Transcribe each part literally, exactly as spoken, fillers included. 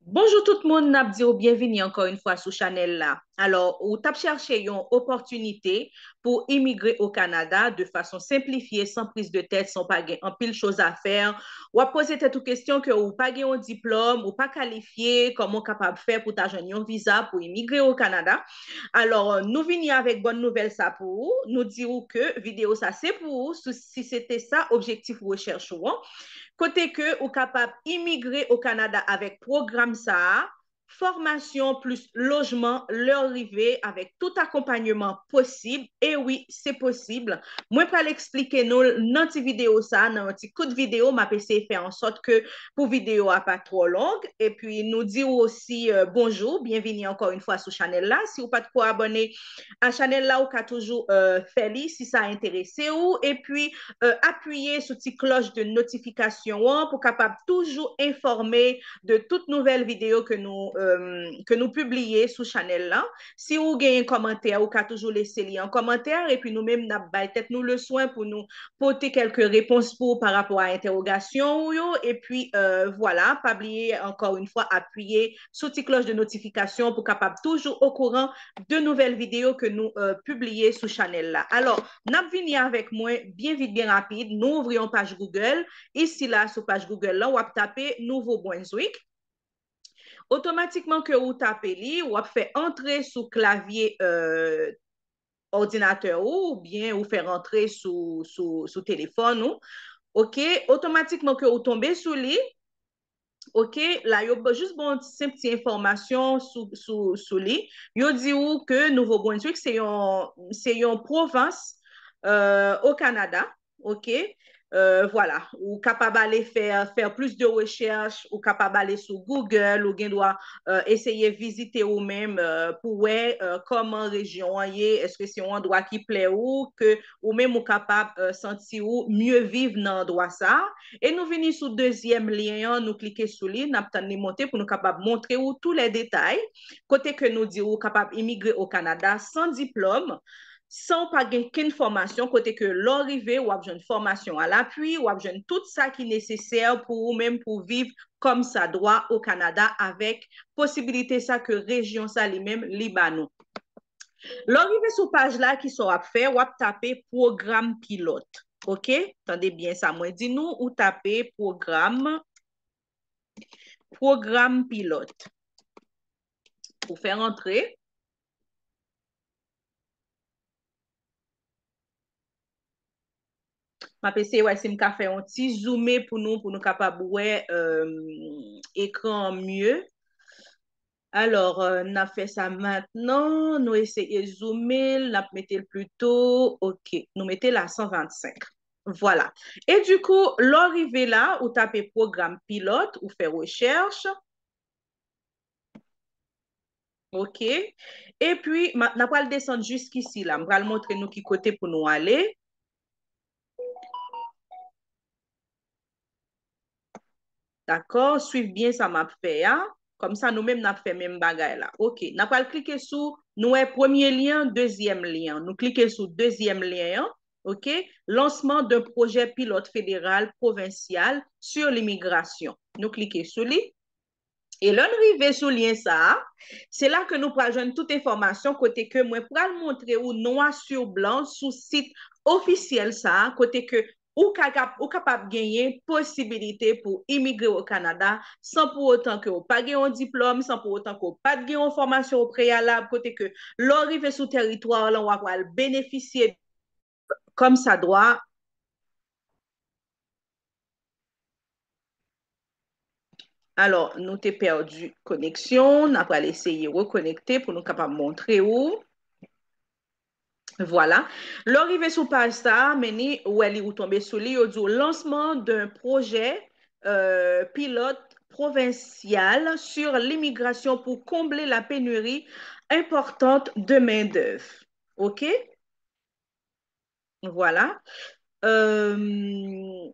Bonjou tout moun, n ap di w byenvini ankò yon fwa sou chanèl la. Alò, ou t ap chèche yon opòtinite pou imigre o Kanada de fason senplifye, san priz de tèt, san w pa gen anpil choz a fè. W ap poze tèt ou kesyon ke ou pa gen yon diplòm, ou pa kalifye, kòman w kapab fè pou w ta jwenn yon viza pou imigre o Kanada. Alò, nou vini avèk bòn nouvèl sa pou ou. Nou di w ke videyo sa se pou ou, si se te sa objektif rechèch ou an. Kote ke ou kapab imigre o Kanada avèk pwogram sa a, fòmasyon plis lojman lè w rive avèk tout akonpanyeman posib. E wi, se posib. Mwen pral eksplike nou l nan ti videyo sa a, nan yon ti kout videyo. M ap eseye fè an sòt ke pou videyo a pa twò long. Epi nou di w osi, euh, bonjou, byenvini ankò yon fwa sou chanèl la. Si w pa t ko abòne a chanèl la, ou ka toujou, euh, fè li si sa enterese w. Epi, euh, apiye sou ti klòch de notifikasyon an pou kapab toujou enfòme de tout nouvèl videyo ke nou, euh, ke nou pibliye sou chanèl la. Si ou gen kòmantè, ou ka toujou lese li an kòmantè, epi nou menm n ap bay tèt nou le swen pou nou pote kèlke repons pou ou pa rapò a entèwogasyon ou yo. Epi, euh, vwala, pa bliye ankò yon fwa apiye sou ti klòch de notifikasyon pou kapab toujou okouran de nouvèl videyo ke nou, euh, pibliye sou chanèl la. Alò, n ap vini avèk mwen byen vit, byen rapid. Nou ouvri yon paj Google. Isi la, sou paj Google la, w ap tape Nouvo Brunswick. Otomatikman ke ou tape li, w ap fè antre sou klavye, euh, òdinatè ou, oubyen ou fè rantre sou, sou, sou telefòn ou. Oke, otomatikman ke ou tonbe sou li, oke, la yo ba, jis ba w yon senp ti enfòmasyon sou, sou, sou li. Yo di ou ke Nouvo Brunswick se yon, se yon pwovens, euh, o Kanada. Oke? Euh, vwala. Ou kapab ale fè, fè plis de rechèch, ou kapab ale sou Google, ou gen dwa, euh, eseye vizite ou menm, euh, pou wè, euh, kòman rejyon an ye, èske se yon andwa ki plè ou, ke ou menm ou kapab, euh, santi ou mye viv nan andwa sa a. E nou vini sou dezyèm lyen an, nou klike sou li, n ap tann li monte pou nou kapab montre ou tou lè detay, kote ke nou di ou kapab imigre o Kanada san diplòm, san w pa gen kenn fòmasyon, kote ke lè w rive, w ap jwenn fòmasyon alapui, w ap jwenn tout sa ki nesesè pou ou menm pou w viv kòmsadwa o Kanada avèk posibilite sa ke rejyon sa li menm li ba nou. Lè w rive sou paj la, kisa w ap fè? W ap tape pwogram pilòt. Oke? Tande byen sa mwen di nou, ou tape pwogram, pwogram pilòt. Ou fè rantre. M ap eseye wè si m ka fè yon ti zoome pou nou, pou nou kapab wè, euh, ekran an mye. Alò, euh, n ap fè sa mentnan. Nou eseye zoome l, n ap mete l pito. Oke, nou mete l a san vennsenk. Vwala. E dikou, lè w rive la, ou tape pwogram pilòt, ou fè rechèch. Oke. Epi, ma-, n a pral desann jiskisi la. M pral montre nou ki kote pou nou ale. Dakò? Swiv byen sa m ap fè a. Kòmsa nou menm n ap fè menm bagay la. Oke. N a pral klike sou, nou wè premye lyen an, dezyèm lyen an. Nou klike sou dezyèm lyen an. Oke? Lancement d'un projet pilote fédéral provincial sur l'immigration. Nou klike sou li. E lè n rive sou lyen sa a, se la ke nou pral jwenn tout enfòmasyon kote ke mwen pral montre ou nwa sou blan sou sit ofisyèl sa a, kote ke ou ka, ou kapab genyen posibilite pou imigre o Kanada san pou otan ke ou pa gen yon diplòm, san pou otan ke ou pa t gen yon fòmasyon o preyalab, kote ke lè w rive sou tèritwa w lan, w ap pral benefisye kòmsadwa. Alò, nou te pèdi koneksyon. N a pral eseye rekonekte pou nou kapab montre ou. Vwala. Lè w rive sou paj sa a, men ni, ou wè li, ou tonbe sou li, yo di w lancement d'un projet, euh, pilote provincial sur l'immigration pour combler la pénurie importante de main-d'œuvre. Oke? Vwala. Euh,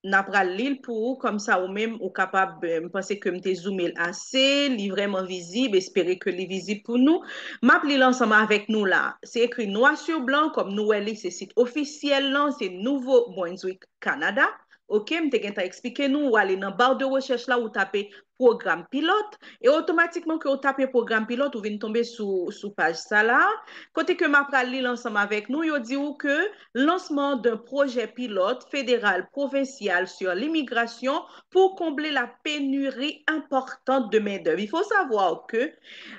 n a pral li l pou ou, kòmsa ou menm ou kapab, euh, m panse ke m te zoome l ase, li vrèman vizib, espere ke li vizib pou nou. M ap li l ansanm avèk nou la. Se ekri nwa sou blan, kòm nou wè li, se sit ofisyèl lan, se Nouvo Brunswick, Kanada. Ok, m te gentan eksplike nou, ou ale nan bar de rechèch la, ou tape pwogram pilòt, e otomatikman ke ou tape pwogram pilòt, ou vin tonbe sou, sou paj sa la, kote ke m ap pral li l ansanm avèk nou, yo di ou ke lancement d'un projet pilote fédéral provincial sur l'immigration pour combler la pénurie importante de main-d'œuvre. Il faut savoir que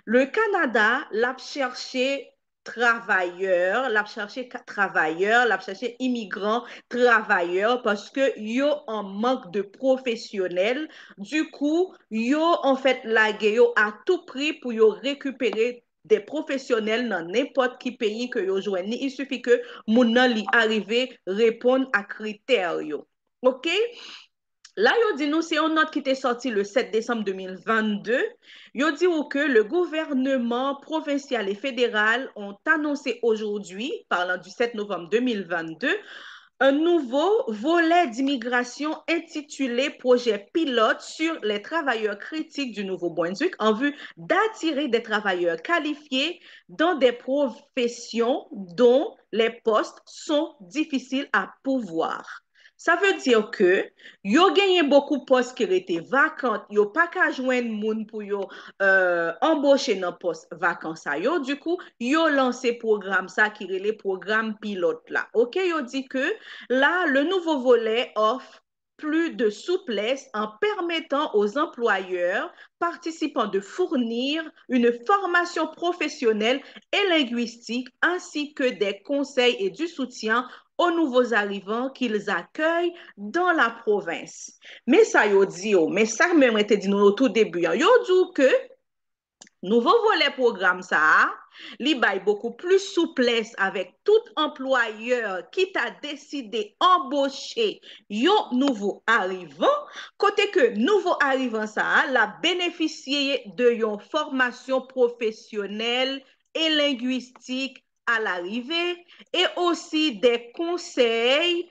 le Canada, l ap chèche travayè, l ap chache travayè, l ap chache imigran travayè, paske yo an mank de pwofesyonèl. Dikou, yo anfèt lage yo a tou pri pou yo rekipere de pwofesyonèl nan nenpòt ki peyi ke yo jwenn li. Il suffit ke moun nan li arive reponn a kritè yo. Ok? La, yo di nou, se yon nòt ki te sòti le sept décembre deux mille vingt-deux. Yo di ou ke le gouvernement provincial et fédéral ont annoncé aujourd'hui, parlant du sept novembre deux mille vingt-deux, un nouveau volet d'immigration intitulé Projet pilote sur les travailleurs critiques du Nouveau-Brunswick en vue d'attirer des travailleurs qualifiés dans des professions dont les postes sont difficiles à pourvoir. Sa vle di ke yo genyen bokou pòs ki rete vakan, yo pa ka jwenn moun pou yo euh, anboche nan pòs vakan sa yo. Dikou, yo lanse pwogram sa ki rele pwogram pilòt la. Ok, yo di ke la, le nouveau volet offre plus de souplesse en permettant aux employeurs participants de fournir une formation professionnelle et linguistique ainsi que des conseils et du soutien aux nouveaux arrivants qu'ils accueillent dans la province. Men sa yo di yo, men sa menm mwen te di nou o tou debi an. Yo di w ke nouvo volè pwogram sa a, li bay bokou plis souplès avèk tout anplwayè ki ta deside anboche yon nouvo arivan, kote ke nouvo arivan sa a, l ap benefisye de yon fòmasyon pwofesyonèl e lengwistik a larive, e osi de konsèy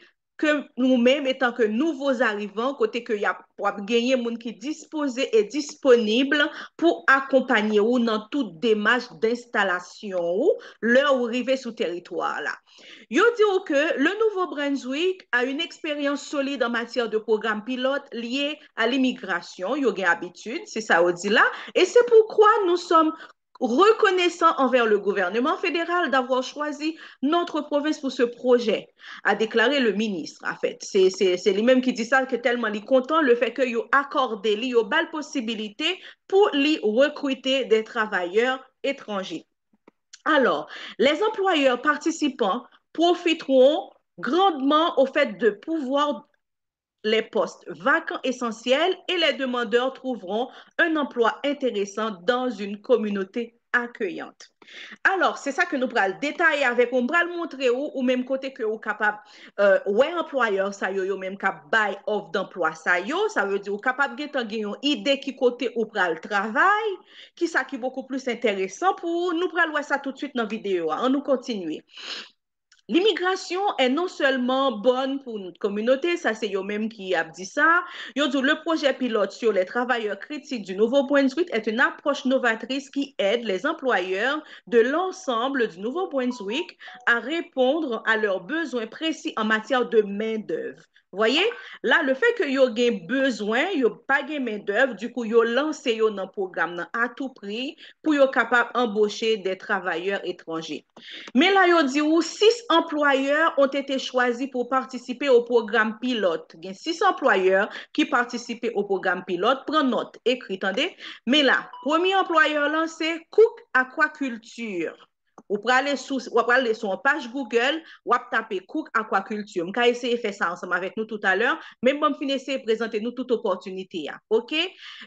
ke nou menm, etan ke nouvo arivan, kote ke y ap, w ap genyen moun ki dispoze e disponib pou akonpanye ou nan tout demach denstalasyon ou lè ou rive sou teritwa la. Yo di ou ke le Nouveau-Brunswick a une expérience solide en matière de programmes pilotes liés à l'immigration. Yo gen abitid, se sa yo di la. Et c'est pourquoi nous sommes reconnaissant envers le gouvernement fédéral d'avoir choisi notre province pour ce projet, a déclaré le ministre. An fèt, se, se, se li menm ki di sa, ke tèlman li kontan le fait que yo akòde li, yo ba l posibilite pou li rekrite de travayè etranje. Alors, les employeurs participants profiteront grandement au fait de pouvoir les postes vacants essentiels et les demandeurs trouveront un emploi intéressant dans une communauté accueillante. Alò, se sa ke nou pral detaye avèk ou. M pral montre ou, ou menm kote ke ou kapab euh, wè anplwayè sa yo, yo menm k ap bay òf danplwa sa yo. Sa vle di ou kapab gentan gen yon ide ki kote ou pral travay, ki sa ki bokou plis enteresan pou ou. Nou pral wè sa toutswit nan videyo a. An nou kontinye. L'immigration est non seulement bonne pour notre communauté, sa se yo menm ki ap di sa. Yo di le projet pilote sur les travailleurs critiques du Nouveau-Brunswick est une approche novatrice qui aide les employeurs de l'ensemble du Nouveau-Brunswick à répondre à leurs besoins précis en matière de main-d'œuvre. Voyez, là, le fait que yo gen bezwen, yo pa gen main-d'œuvre, dikou yo lanse yo nan pwogram nan a tou pri pou yo kapab anboche de travayè etranje. Men la, yo di ou, six employeurs ont été choisis pour participer au programme pilote. Gen sis anplwayè ki patisipe o pwogram pilòt. Pran nòt, ekri, tande. Men la, premye anplwayè lan se Cook Aquaculture. Ou prale sou, w ap prale sou yon paj Google, w ap tape Cook Aquaculture. M ka eseye fè sa ansanm avèk nou toutalè, men ban m fin eseye prezante nou tout opòtinite a. Ok?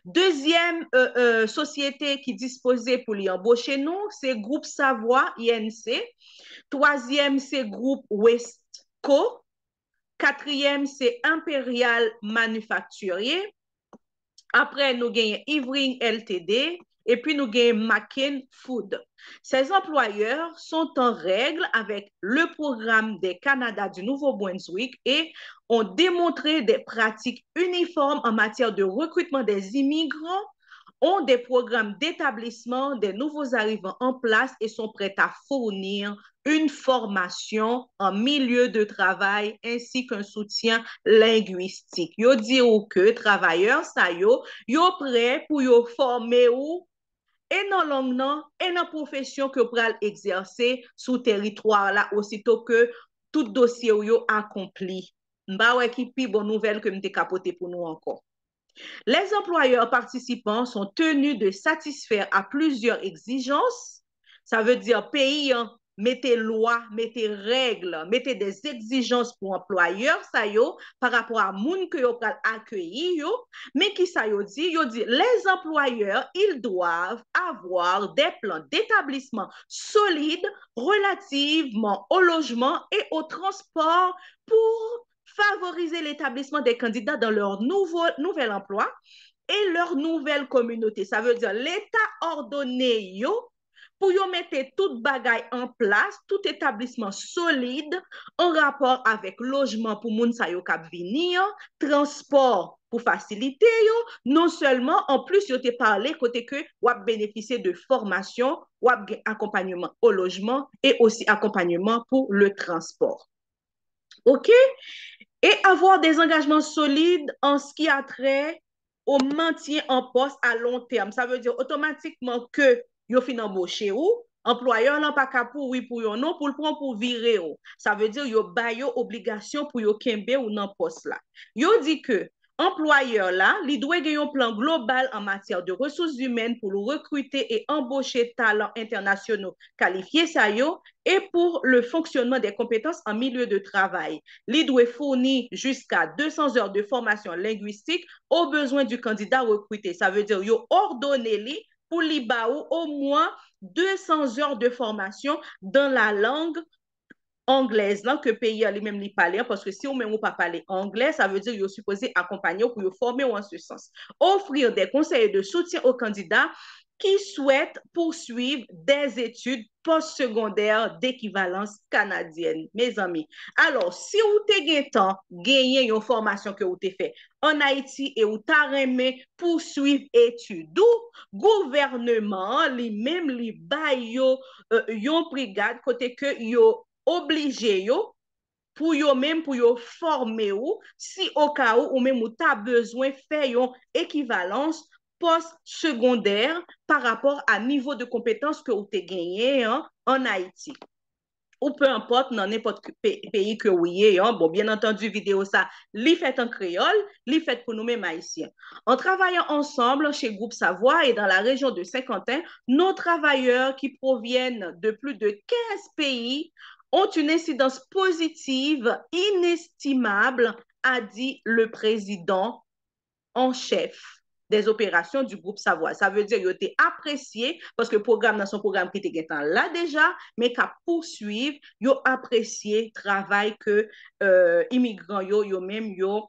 Dezyèm euh, euh, sosyete ki dispoze pou li anboche nou, se Gwoup Savwa, I N C. Twazyèm, se Gwoup Westco. Katriyèm, se Imperial Manufacturier. Apre, nou genyen Ivring L T D. Epi nou genyen Macken Food. Ces employeurs sont en règle avec le programme des Canada du Nouveau-Brunswick et ont démontré des pratiques uniformes en matière de recrutement des immigrants ont des programmes d'établissement des nouveaux arrivants en place et sont prêts à fournir une formation en milieu de travail ainsi qu'un soutien linguistique. Yo di w ke travayè sa yo, yo prè pou yo fòme w e nan lang nan, e nan pwofesyon ke w pral egzèse sou teritwa la, osito ke tout dosye w yo akonpli. M pa wè ki pi bon nouvèl ke m te ka pote pou nou ankò. Les employeurs participants sont tenus de satisfaire à plusieurs exigences. Sa vle di peyi an mete lwa, mete règ, mete des exigences pou anplwayè sa yo pa rapò a moun ke yo pral akeyi yo. Men ki sa yo di? Yo di, les employeurs, ils doivent avoir des plans d'établissement solides relativement au logement et au transport pour favoriser l'établissement des candidats dans leur nouveau, nouvel emploi et leur nouvelle communauté. Sa vle di, Leta òdone yo pou yo mete tout bagay an plas, tout etablisman solid an rapò avèk lojman pou moun sa yo k ap vini an, transpò pou fasilite yo, non sèlman, anplis, yo te pale kote ke w ap benefisye de fòmasyon, w ap gen akonpanyeman o lojman e osi akonpanyeman pou le transpò. OK? Et avoir des engagements solides en ce qui a trait au maintien en poste à long terme. Sa vle di otomatikman ke yo fin anboche ou, anplwayè lan pa ka pouri pou yon non, pou l pran pou vire ou. Sa vle di yo ba yo obligasyon pou yo kenbe ou nan pòs la. Yo di ke anplwayè la, li dwe gen yon plan global an matyè de ressources humaines pou l rekrite e anboche talan entènasyonal kalifye sa yo, et pour le fonctionnement des compétences en milieu de travail. Li dwe founi jiska deux cents heures de formation linguistique aux besoins du candidat recruté. Sa vle di yo òdone li pou li ba ou omwen deux cents heures de formation dans la langue anglaise lan ke peyi a li menm li pale an, paske si ou menm ou pa pale anglè, sa vle di yo sipoze akonpanye w pou yo fòme w en ce sens. Offrir des conseils de soutien aux candidats qui souhaitent poursuivre des études post-secondaires d'équivalence canadienne. Mezanmi, alò, si ou te gentan genyen yon fòmasyon ke ou te fè an Ayiti e ou ta renmen pouswiv etid ou, gouvènman an li menm li bay yo, euh, yon brigad kote ke yo oblije yo pou yo menm, pou yo fòme ou, si oka ou, ou menm ou ta bezwen fè yon ekivalans pòs segondè pa rapò a nivo de konpetans ke ou te genyen an, an Ayiti. Ou peu importe nan nenpòt ke- pe- peyi ke ou ye an. Bon, bien entendu, videyo sa, li fèt an kreyòl, li fèt pou nou menm Ayisyen. En travaillant ensemble chez Groupe Savoie et dans la région de Saint-Quentin, nos travailleurs qui proviennent de plus de quinze pays ont une incidence positive inestimable, a dit le président en chef des opérations du Groupe Savoie. Sa vle di yo te apresye, paske pwogram nan se yon pwogram ki te gentan la deja, men k ap pouswiv, yo apresye travay ke euh, imigran yo, yo menm yo,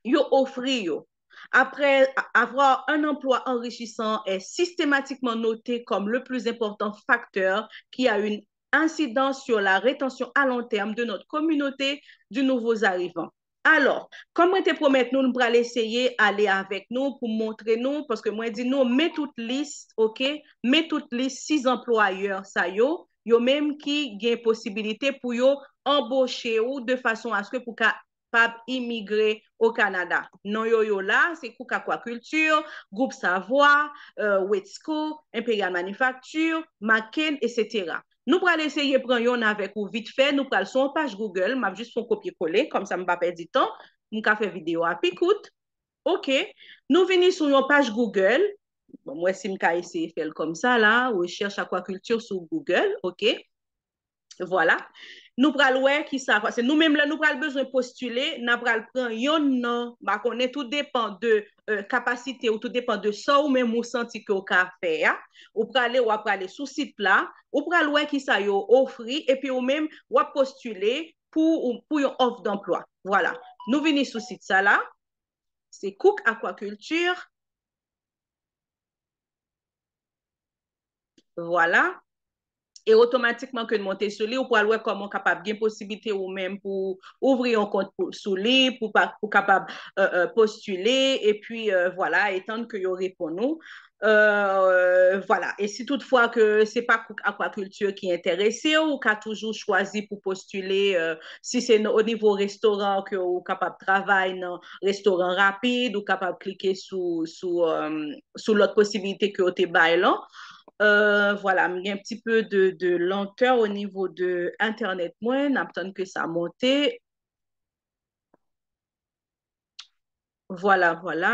yo ofri yo. Après avoir un emploi enrichissant est systématiquement noté comme le plus important facteur qui a une incidence sur la rétention à long terme de notre communauté du nouveaux arrivants. Alò, kòm mwen te pwomèt nou, nou pral eseye ale avèk nou pou montre nou, paske mwen di nou, men tout lis, OK, men tout lis sis anplwayè sa yo, yo menm ki gen posibilite pou yo anboche ou de fason aske pou kapab imigre o Kanada. Non yo yo la, se Cook Aquaculture, Groupe Savoie, euh, Wetsco, Imperial Manufacture, McCain, et cetera. Nou pral eseye pran yonn avèk ou vit fè. Nou pral sou yon paj Google. M ap jis fè yon kopye kole, kòmsa m pa pèdi tan. M ka fè videyo a pi kout. OK. Nou vini sou yon paj Google. Bon, m wè si m ka eseye fè l kòmsa la. Recherche aquaculture sou Google. OK. Vwala. Nou pral wè ki sa. Se nou menm lè nou pral bezwen postile, n a pral pran yonn nan, m pa konnen, tou depan de euh, kapasite ou, tou depan de sa ou menm ou santi ke w ka fè a. Ou prale, w ap prale sou sit la, ou pral wè ki sa yo ofri, epi ou menm, w ap postile pou, pou yon òf danplwa. Vwala. Nou vini sou sit sa la. Se Cook Aquaculture. Vwala. E otomatikman ke n monte sou li, ou pral wè kòman w kapab gen posiblite ou menm pou ouvri yon kont pou, sou li, pou, pa, pou kapab euh, euh, postile, epi euh, vwala, etann ke yo reponn ou. Euh, vwala. E si toutfwa ke se pa kouk akwakilti ki enterese w, ou ka toujou chwazi pou postile, euh, si se o nivo restoran ke ou kapab travay nan restoran rapid, ou kapab klike sou, sou, euh, sou lòt posibilite ke yo te bay lan. Euh, vwala, m gen yon ti pe de, de lantè o nivo de entènèt mwen, n ap tann ke sa monte. Vwala, vwala.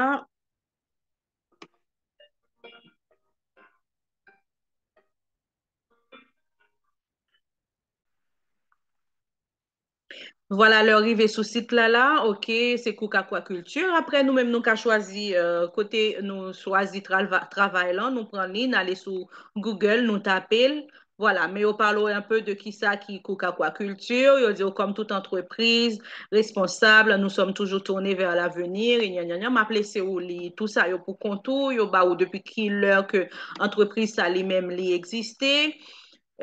Vwala, lè w rive sou sit la, la, ok, se Cook Aquaculture. Apre, nou menm, nou ka chwazi euh, kote nou chwazi trava- travay lan, nou pran li, n ale sou Google, nou tape l. Vwala, men yo pale w un peu de kisa ki Cook Aquaculture, yo di w comme toute entreprise responsable, nous sommes toujours tournés vers l'avenir, et gna gna gna, m ap lese w li tou sa yo pou kont ou, yo ba w depi ki lè ke antrepriz sa li menm li egziste.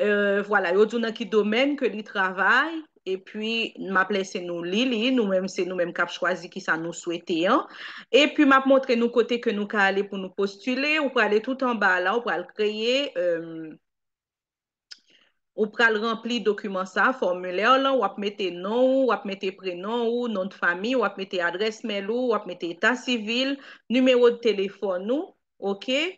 Euh, vwala, yo di w nan ki domèn ke li travay, epi m ap lese nou li li, nou menm se nou menm k ap chwazi kisa nou swete an. Epi m ap montre nou kote ke nou ka ale pou nou postile, ou prale tout anba la, ou pral kreye euh, ou pral ranpli dokiman sa, fòmilè lan, w ap mete non ou, w ap mete prenon ou, non de fami, w ap mete adrès mèl ou, w ap mete eta sivil, nimewo de telefòn ou, ok?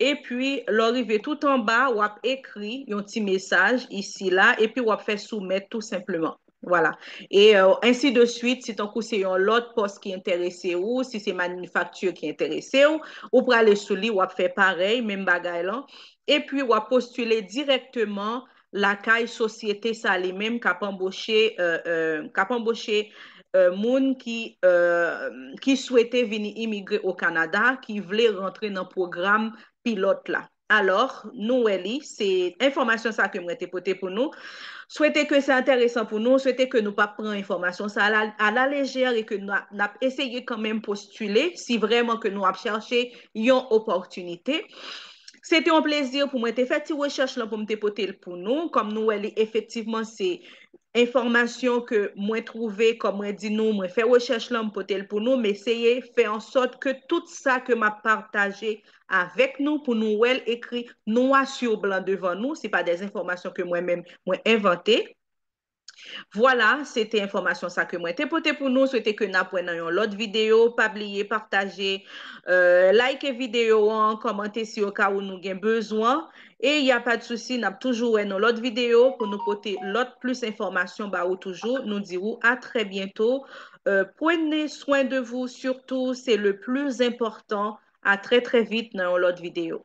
Epi, lè w rive tout anba, w ap ekri yon ti mesaj isi la, epi w ap fè soumèt tou senpleman. Vwala. E euh, ainsi de suite, si tankou se yon lòt pòs ki enterese ou, si se manifakti ki enterese ou, ou prale sou li, w ap fè parèy, menm bagay lan. Epi w ap postile dirèkteman lakay sosyete sa li menm k ap anboche, euh, euh, k ap anboche euh, moun ki, euh, ki swete vini imigre o Kanada, ki vle rantre nan pwogram pilòt la. Alò, nou wè li, se enfòmasyon sa ke mwen te pote pou nou. Swete ke se enteresan pou nou, swete ke nou pa pran enfòmasyon sa a la, a la lejè e ke n ap, n ap eseye kanmenm postile si vrèman ke nou ap chache yon opòtinite. Se te yon plezi pou mwen te fè ti rechèch lan pou m te pote l pou nou. Kòm nou wè li efektivman se enfòmasyon ke mwen twouve, kòm mwen di nou, mwen fè rechèch lan, m pote l pou nou, m eseye fè an sòt ke tout sa ke m ap pataje avèk nou, pou nou wè l ekri nwa sou blan devan nou, se pa de enfòmasyon ke mwen menm mwen envante. Vwala, se te enfòmasyon sa ke mwen te pote pou nou. Swete ke n ap wè nan yon lòt videyo. Pa bliye pataje, euh, like videyo an, kòmante si o ka ou nou gen bezwen. E y a pa de sousi, n ap toujou wè nan lòt videyo pou nou pote lòt plis enfòmasyon ba ou toujou. Nou di ou à très bientôt. Euh, prenez soin de vous surtout, c'est le plus important. À très très vite nan yon lòt videyo.